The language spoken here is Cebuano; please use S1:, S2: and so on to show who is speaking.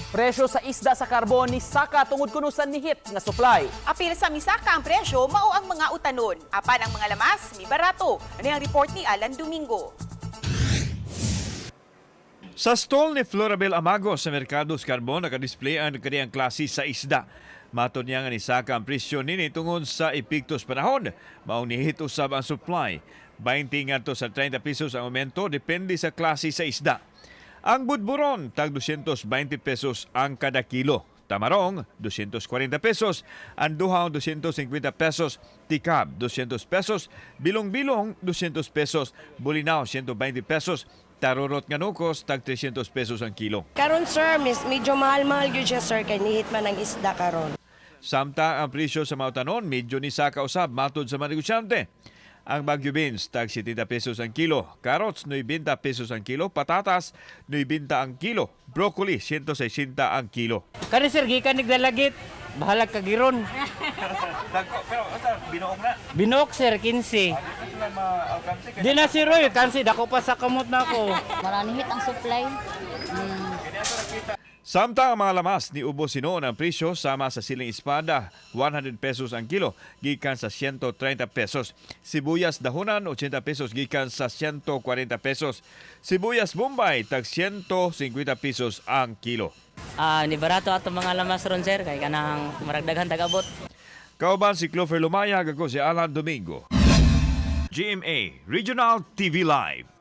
S1: Presyo sa isda sa karbon nisaka tungod kuno sa nihit nga supply.
S2: Apil sa misaka ang presyo, mao ang mga utanon. Apan ang mga lamas, mibarato. Ano ang report ni Alan Domingo?
S3: Sa stall ni Florabel Amago sa Merkado sa Carbon, nakadisplay ang kaniyang klase sa isda. Matod niya nga nisaka ang presyo nini tungod sa epekto sa panahon. Maong nihit usab ang supply. 20 ngadto sa 30 pesos ang aumento, depende sa klase sa isda. Ang budburon, tag 220 pesos ang kada kilo. Tamarong, 240 pesos. Anduhaw, 250 pesos. Tikab, 200 pesos. Bilong-bilong, 200 pesos. Bulinaw, 120 pesos. Tarurot nga nukos, tag 300 pesos ang kilo.
S4: Karon, sir, miss, medyo mahal-mahal gyud siya, sir, kay nihit man ang isda karon.
S3: Samtang ang presyo sa mga utanon, medyo nisaka usab matod sa mga negosyante. Ang Baguio beans, tag 70 pesos ang kilo. Carrots, 90 pesos ang kilo. Patatas, 90 ang kilo. Broccoli, 160 ang kilo.
S5: Kani, sir, gikan nagdalagit. Bahalag kagiron.
S3: Pero, binoong na.
S5: Binok, sir, 15. Di na sir, oy, kansi dako pa sa kamot na ako.
S6: Maranihit ang supply.
S3: Samtang ang mga lamas ni ubos hinuon ang presyo, sama sa siling espada, 100 pesos ang kilo gikan sa 130 pesos. Sibuyas dahunan, 80 pesos gikan sa 140 pesos. Sibuyas Bombay, tag 150 pesos ang kilo.
S7: Ah, ni barato ato mga lamas ron, sir, kay kanang maragdaghan tagabot.
S3: Kauban si Clover Lumayag, ako si Alan Domingo. GMA Regional TV Live.